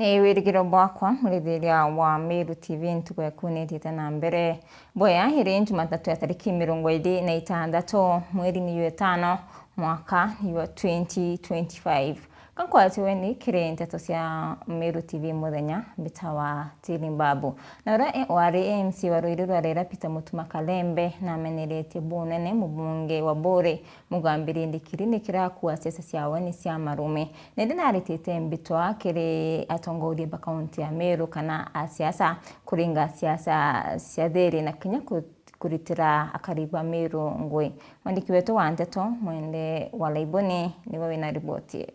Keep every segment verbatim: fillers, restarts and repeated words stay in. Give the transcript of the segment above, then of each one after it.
Ni wirigiro bwakwa, murithiria wa Meru T V, ntuku yaku ni ithiite na mbere bwega. Iri Jumatatu ya tariki mirongo iri na itantatu, mweri ni jwa itano, mwaka ni jwa twenty twenty-five. Ka nkwatiwe ni kiri nteto cia Meru T V muthenya, mbitawa Tiri Mbabu. Na uria e-, wari M C wa ruiri rwa Rera, Peter Mutuma Kalembe, nameneretie bunene mubunge wa Buuri, Mugambi Rindikiri, ni kirakua siasa ciawe ni cia marumi. Nindi naritite mbitwa kiri atongoria ba kaunti ya Meru kana a siasa kuringa siasa cia thiri na kinya ku-, kuritira akari ba Meru ngui. Mwandiki wetu wa nteto, Mwende wa Laiboni, niwe wina riboti ii.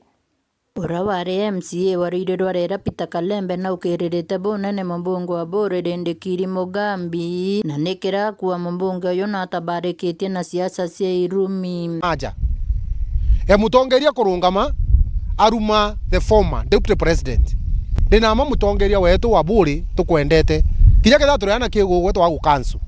Uria wari M C A wa ruiri rwa Rera, Peter Kalembe, naukiririte bunene mubunge wa Buuri Rindikiri Mugambi, na ni kirakua mubunge uyu natabarikitie na siasa cia irumi. Aja e mutongeria kurungama aruma the former deputy president. Ndi na ma mutongeria wetu wa Buuri tukwendete. Kinya kethira turiana kigugwe twa gukansu.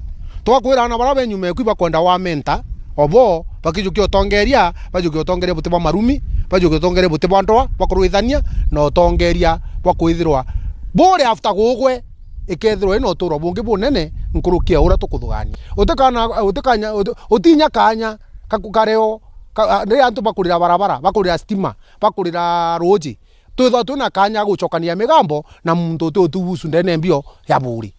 Twakwira ana baria be nyuma eku ibakwenda wa mentor, o bo bakijukia utongeria, bajukia utongeria buti bwa marumi, bajukia utongeria buti bwa ndoa, bwa kurwithania, na utongeria bwa kwithirwa Buuri after gugwe ikethirwa ina uturo bungi bunene nkuruki ya uria tukuthugania. Utikana, utikanya, uti-, utinya kanya ka-, kareo, ka-, a-, riria antu bakurira barabara, bakurira stima, bakurira ruuji, twithwa twina kanya ga gucokania migambo na muntu uti utubusu ndene mbio ya Buuri.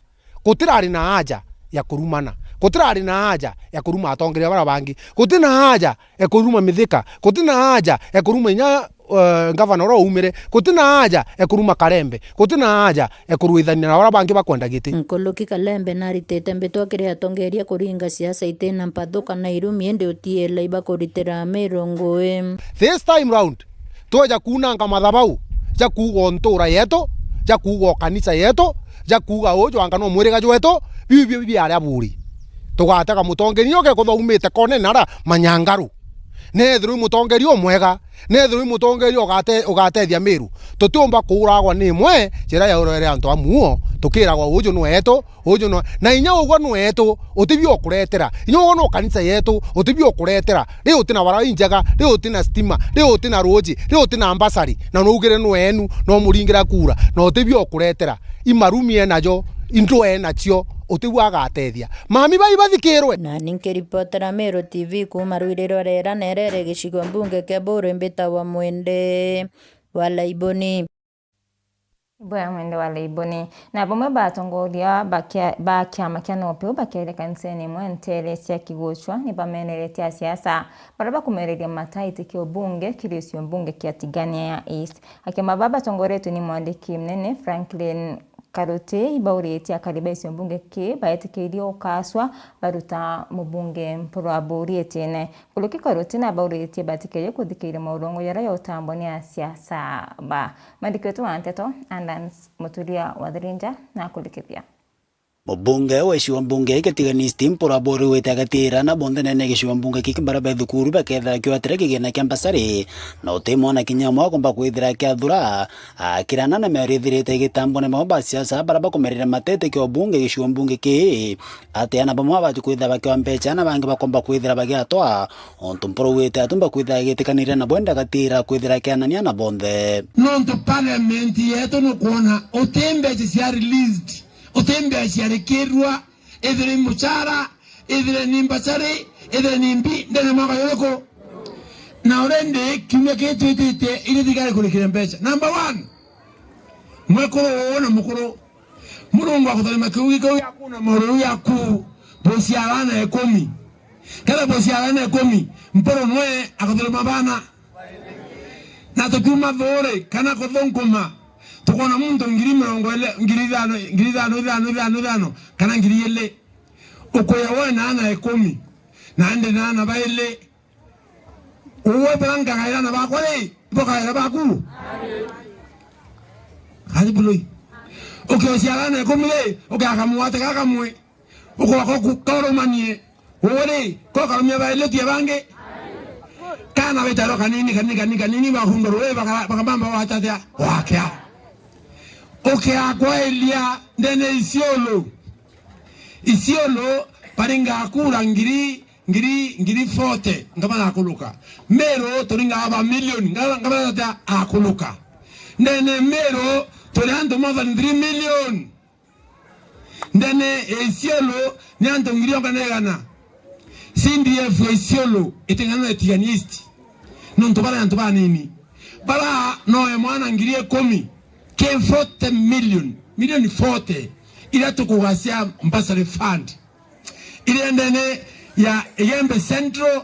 Gutirari na haja ya kurumana. Gutirari na haja ya kuruma atongeria baria bangi. Guti na haja ya kuruma Mithika. Guti na haja ya kuruma inya, eh, ngavana uria uumire. Guti na haja ya kuruma Kalembe. Guti na haja ya kurwithania na baria bangi bakwenda giti. Nkuruki Kalembe naritite mbitwa kiri atongeria kuringa siasa iti na mpathu kana irumi, indi utiela ibakuritira Meru ngui. This time round, tweja kuunanga mathabau ja kuuga o ntuura yetu, ja kuuga o kanisa yetu, ja kuuga uju anga no mwiriga jwetu, biu bio biaria Buuri. Tugatega mutongeria uria ugekethwa aumite koonene aria manyangaru. Neethirwa i mutongeria umwega, neethirwa i mutongeria ugate-, ugatethia Meru. Tutiumba kuuragwa ni imwe njira yaurere antu a muo, tukiragwa uju ni wetu, Uju no, na inya ugwe nwetu, utibio ukuretera. Inya ugwe no kanisa yetu, utibio ukuretera. Ri uti na barabara injega, ri uti na stima, ri uti na ruuji, ri uti na mbasari, na nuugire nwenu, no muringira kura, na utibio ukuretera. Imarumi enajo, indwe enacio, utibio agatethia. Mami bai bathikirwe. Nani nkiripotera Meru T V kuuma ruiri rwa Rera, nerere gicigo mbunge kia Buuri, mbitagwa Mwende wa Laiboni. Bwea Mwende wa Laiboni. Na bamwe ba atongoria ba kia-, ba kiama kia NOPEU bakiaria kanisene imwe nteere cia Kiguchwa ni bameneretie asiasa baria bakumereria mata iti kia ubunge kiri gicigo mbunge kia Tigania ya East. Akiama baa batongoretwe ni mwandiki munene Franklin Karuti, ibauritie akari ba gicigo mbunge kii baetikirie ukaswa baruta mubunge Mpuru Aburi itine. Nkuruki Karuti nabauritie batikeeje kuthikiiria maurongo jaria jautambwa ni asiasa ba. Mwandiki wetu wa nteto, Andans Muturia wa Thirinja, nakurikithia. Mubunge wa gicigo mbunge giki Tigania East Mpuru Aburi wite agatiira na bonthe nene gicigo mbunge giki baria be thukuru bakethira kiwatire kigina kia mbasari, na uti mwana kinya umwe akomba kwithira akiathura, akirana na miario ithirite igitambwa ni bamwe ba siasa baria bakumerera matete kia ubunge gicigo mbunge kii. Ati ana bamwe babati kwithira bakiwa mbecha, na bangi bakomba kwithira bagiatwa, ontu Mpuru wite atumba kwithira agitikanire nabo, indi agatira kwithira akianania na bonthe. Nontu parliament yetu nukwona uti mbecha cia released, uti mbecha ciarikirua, ithire muchara, ithire ni mbachari, ithire ni mbi, ndene mwaka yuriku? Na already kiumia kii twitite, iria thirikari kurikire mbecha. Number one, mwekuru uu na mukuru, Murungu akutharima kiugi kiu giaku na maururu yaku, buciarana ikumi. Kenda buciarana ikumi, Mpuru nwe akutharima bana. Na tukiuma thuuri kana kuthunkuma, tukona muntu ngiri mirongo ili, ngiri ithano, ngiri ithano, ithano, ithano, ithano, kana ngiri ili. Ukuya we na ana ikumi, na ndi na ana baili. Uwe bura nkagaira na bakwa ri, ibo kaira baku? Kari buloi. Ukiociara na ikumi ri, ukiaka mwate gakamwe. Ukoka ku-, kaurumanie. Uwe ri, ko karumia baili utie bangi. Kana witaro kanini, kanini, kanini, kanini, bakunduru ri, baka-, bakabamba wachatia, wakia. Ukiakwa ilia, ndene Isiolo. Isiolo, baringa kura ngiri ngiri, ngiri forty, ngavana akuluka. Meru, turinga aba milioni, nga-, ngavana ata akuluka. Ndene Meru, Turi antu more than three million. Ndene ya Isiolo ni antu ngiri onga na igana. C D F ya Isiolo iting'ana na Tigania East. Nontu bara antu banini. Bara noe mwana ngiri ikumi. Ke forty million, milioni forty, iria tukugacia bursary fund. Iria ndene ya Igembe Central,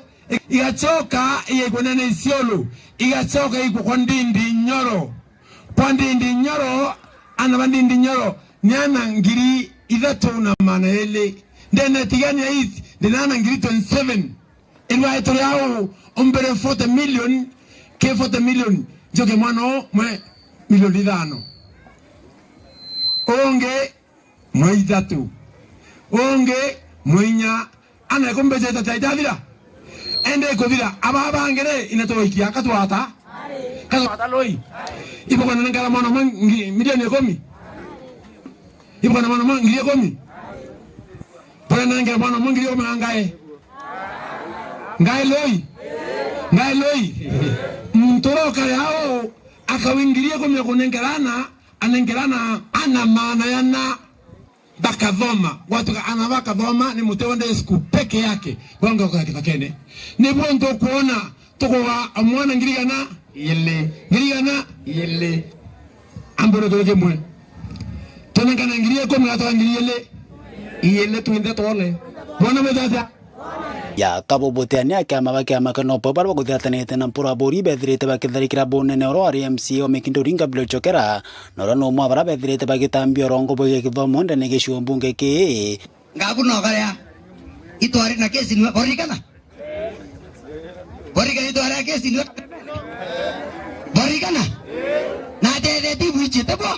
igacoka igaikwa ndene Isiolo, igacoka igaikwa kwa Ndindi Nyoro. Kwa Ndindi Nyoro, ana ba Ndindi Nyoro ni ana ngiri ithatu na maana eri. Ndene Tigania East, ndina ana ngiri twenty-seven. Irwae turi au, umbere forty million, ke forty million, njoke mwana umwe milioni ithano. Ungi mwe ithatu. Ungi mwe inya. Ana ikumbejete ta itathira. Ende ikuthira. Aba bangire ina tuwaikia katwata. Katwata loi. Ibo kana nengera mwana umwe ngi-, milioni ikumi. Ibo kana mwana umwe ngiri ikumi. Bwana nengera mwana umwe ngiri ikumi na ngae. Ngae loi. Ngae loi. Muntu uria ukare au, akawi ngiri ikumi ya kunengerana, anengerana ana maana yana bakathoma. Gwatuka ana bakathoma ni Mutewa Day School peke yake. Wanga kwa kithakene. Ni bwo ntukwona tukuga mwana ngiri igana? Ili. Ngiri igana? Ili. Ambure kiri kimwe. Tunengana ngiri ikumi gatwa ngiri ili. Ili twinthe twone. Mwana mutata. Ya kabubutia ni akiama ba kiama kia NOPO baria baguthiatanite na mpuraburi bethirite bakitharikira bunene uria wari M C A wa Mikinduri Gabriel Chokera, na uria ni umwe wa baria bethirite bagitambia urongo bwigie githomo ndene gicigo mbunge kii. Ngaku no garia itwari na kesi niwe borikana. Borikana itwari na kesi niwe. Borikana. Na tete tibu ichite bo.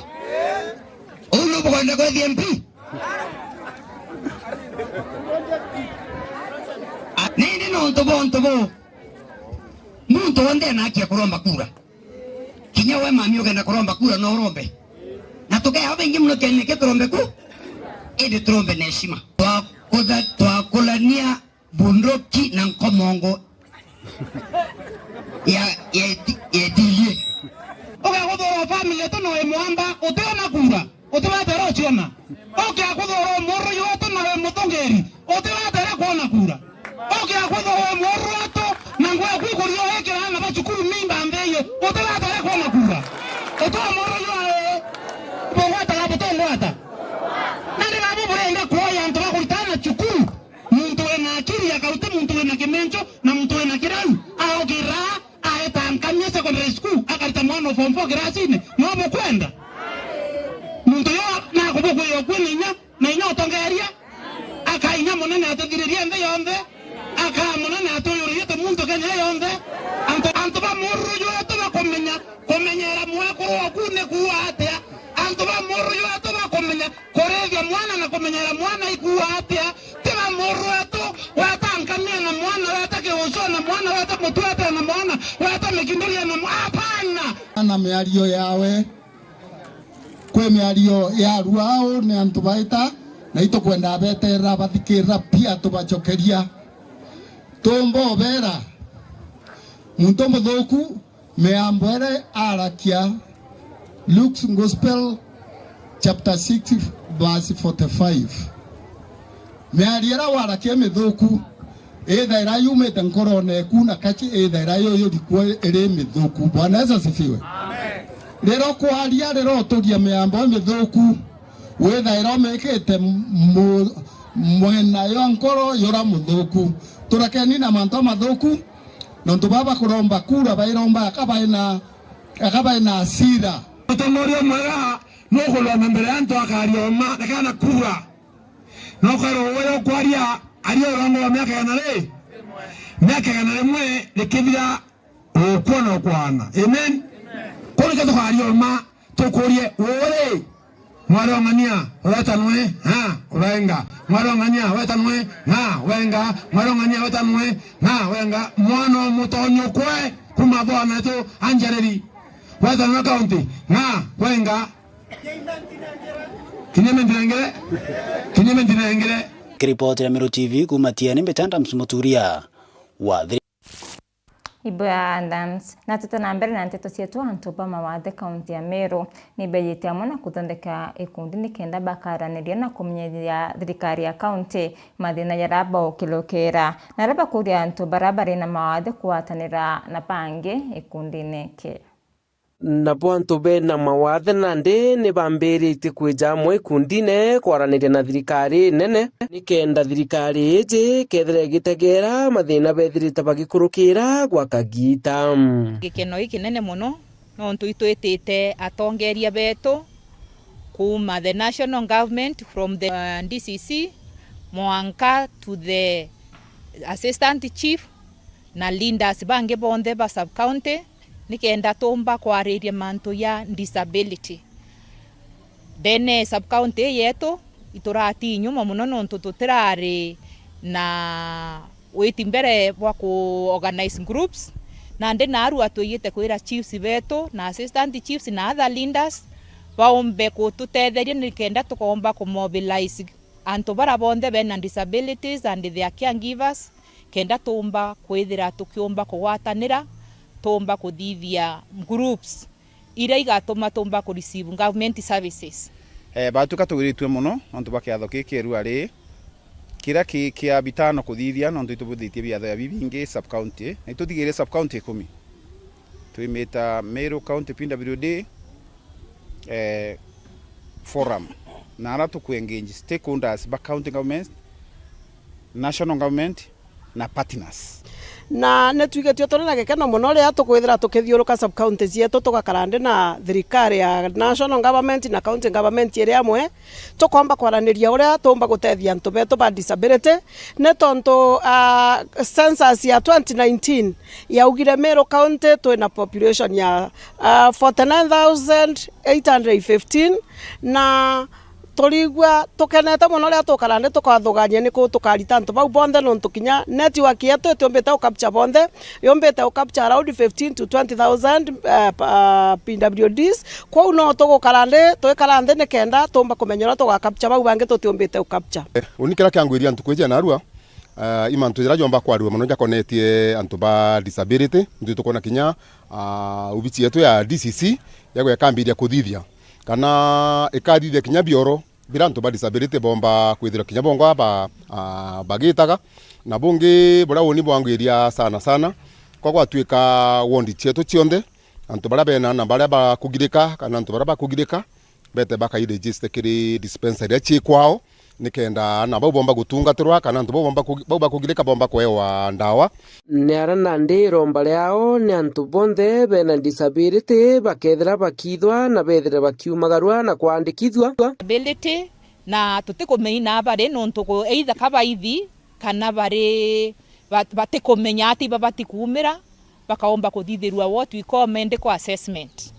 Uu nubukwenda kwethia M P? Nindi nontu bo, ntu bo, muntu wonthe ena haki ya kuromba kura. Kinya we mami ukenda kuromba kura no urombe. Na tukea baingi muno kene ke turombe ku. Indi turombe na heshima. Twakutha-, twakulania bunduki na nkomongo ya, ya eti-, ya etilie. Ugakuthurwa family tu no imwamba utiona kura, utibatera uciona. Ugakuthurwa muru yetu na we muthungiri, utibatera kuona kura. Ugakuthurwa muru yetu na ngwe kwikuria wikira ana ba cukuru mimba mbeyo, utibatera kuona kura. Utwa muru yo, bungwata na butungwata. Na ndi babu burenda kuoya antu bakuritana cukuru. Muntu wina akiri akaruta muntu wina kimencho na muntu wina kirau, aukira aeta Nkamia Secondary School, akarita mwana o form four kirasine. No bukwenda? Muntu yo nakubukwia kwi na inya, na inya utongeria. Akainya munene atithiririe nthi yonthe. Akaa munene atuyuririe tumuntu Kenya yonthe. Antu, antu ba muru jwetu bakumenya, kumenyera mwekuru oku ni kuuga atia. Antu ba muru jwetu bakumenya, kurithia mwana na kumenyera mwana ikuuga atia? Ti ba muru wetu, weta Nkamia na mwana, weta Kiucio na mwana, weta Mutuete na mwana, weta Mikinduria na mwa-, hapana! Na miario yawe, kwi miario ya ruau ni antu baita, na itukwenda beterera bathikirira pia tubacokeria. Tumba ubera, muntu muthuku Miambo iria arakia, Luke's Gospel chapter six verse forty-five. Miario iria warakia mithuku, ithaira yumite nkorone eku na kaci ithaira yo yurikwo iri mithuku. Bwana Yesu asifiwe. Amen. Riria ukwaria, riria uturia miambo mithuku, withaira umikite mu-, mwena yo nkoro yura muthuku. Turekeni na mantu mathuku. Nontu baba kuromba kura, bairomba aka baina, aka baina asira. Mutongoria mwega nukuromba mbere ya antu akaria uma, rekana kura. Na ukarwa uwe ukwaria, aria urongo wa miaka igana ri? Miaka igana rimwe rikithira, ukwona ukwana. Amen? Kuri ke tukaria uma, tukurie, uri? Mwarong'ania, weta nwe, ha, wenga. Mwarong'ania, weta nwe, ha, wenga. Mwarong'ania, weta nwe, ha, wenga. Mwana o mutonyo kwe, kuma thwana tu, Anjereri. Weta nwe county, ha, wenga. Kinyeme ndirengere. Kinyeme ndirengere. Kiripoti ya Meru T V kuma Tieni, mbita Adams Muturia. Wa Ibwa Adams. Na tute na mbere na nteto cietu, antu ba mawathe kaunti ya Meru ni bejite amwe na kuthondeka ikundi nikenda bakaraniria na kumenyeria thirikari ya kaunti mathina jaria baukilukira, na aria bakuria antu baria bari na mawathe kugwatanira na bangi ikundine ki. Nabo antu bena mawathe nandi ni bambiritie kwija amwe ikundine kwaraniria na thirikari nene, nikenda thirikari iji kethira igitegera mathina bethirite bagikurukira gwa kagiita. Gikeno gikinene mono, nontu itwitite atongeria betu kuuma the national government, from the, uh, D C C, mwanka to the assistant chief, na leaders bangi bonthe ba sub county, nikenda tuumba kwariria mantu ya disability. Ndene sub county ii yetu, iturati nyuma mono nontu tutirari na witi mbere bwa ku organize groups, nandi naarua twiyite kwira chiefs betu na assistant chiefs na other leaders baumbe kututetheria nikenda tukoomba ku mobilize antu baria bonthe bena disabilities and their caregivers, kenda tuumba kwithira tukiumba kugwatanira, tuumba kuthithia groups iria igatuma tuumba ku receive government services. Eh, batwika tugwiritue mono nontu bwa kiatho kii kieru ari kiria ki kia bitano kuthithia, nontu itubuthitie biatho ya bibingi sub county, na ituthigiire sub county ikumi. Twimita Meru County P W D, eh, forum, na ara tuku engage stakeholders ba county government, national government na partners. Na ni twigitie turi na gikeno mono riria tukwithira tukithiuruka sub county cietu, tugakara ndi na thirikari ya national government na county government iri amwe, tukomba kwaraniria uria tuumba gutethia antu betu ba disability, ni tontu, ah, census ya twenty nineteen yaugire Meru County twina population ya, ah, forty nine thousand eight hundred fifteen, na turigua tukenete mono riria tukara ndi tukathugania niku tukarita antu bau bonthe, nontu kinya network yetu itiumbite u capture bonthe, yumbite u capture around fifteen to twenty thousand, eh, pa-, P W Ds. Kwou no tugukara ndi, twikara nthi nikenda tuumba kumenya uria tuga capture bau bangi tutiumbite u capture. Uni kiria kiangwiria ntuku iji ya narua, ah, i mantu jaria jomba kwarua mono jakonetie antu ba disability. Ntu tukwona kinya, ah, obici yetu ya D C C yagwe ikambiria kuthithia kana ikathithia kinya bioro biria antu ba disability bomba kwithirwa kinya bongwa ba, ah, bagitaga. Na bungi buria uni bwangwiria sana sana, kwa gwatuika ward cietu cionthe, antu baria bena na baria bakugirika kana antu baria bakugirika bete bakairegister kiri dispensary iria cii kwao, nikenda aana bau bomba gutungatirwa kana antu bau bomba ku-, bau bakugirika bomba kuewa ndawa. Ni aria nandi iromba riao ni antu bonthe bena disability bakethira bakithwa na bethire bakiumagarua na kwandikithua. Disability, na tutikumenya bari nontu ku-, either ka baithi kana bari bat-, batikumenya ati babati kuumira, bakaomba kuthithirua what we call medical assessment.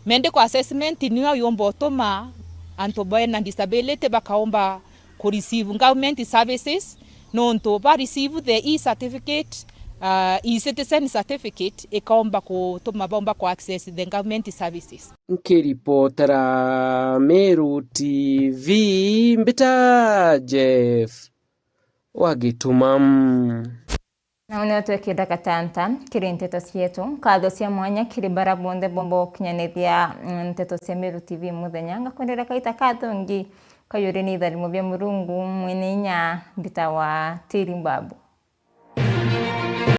Medical assessment niyo yumba utuma antu bena disability bakaomba ku receive government services, nontu ba receive the e-certificate, uh, e-citizen certificate, ikaomba kutuma baomba ku access the government services. Nkiripotera Meru T V, mbita Jeff wa Gituma. Na uni twekira gatanta kiri nteto cietu. Nkatho cia mwanya kiri bara bonthe bomba gukinyaniria, mm, nteto cia Meru T V muthenya. Ngakwendera kaita kathongi, kayuri ni itharimo bia Murungu mwene inya, mbita wa Tiri Mbabu.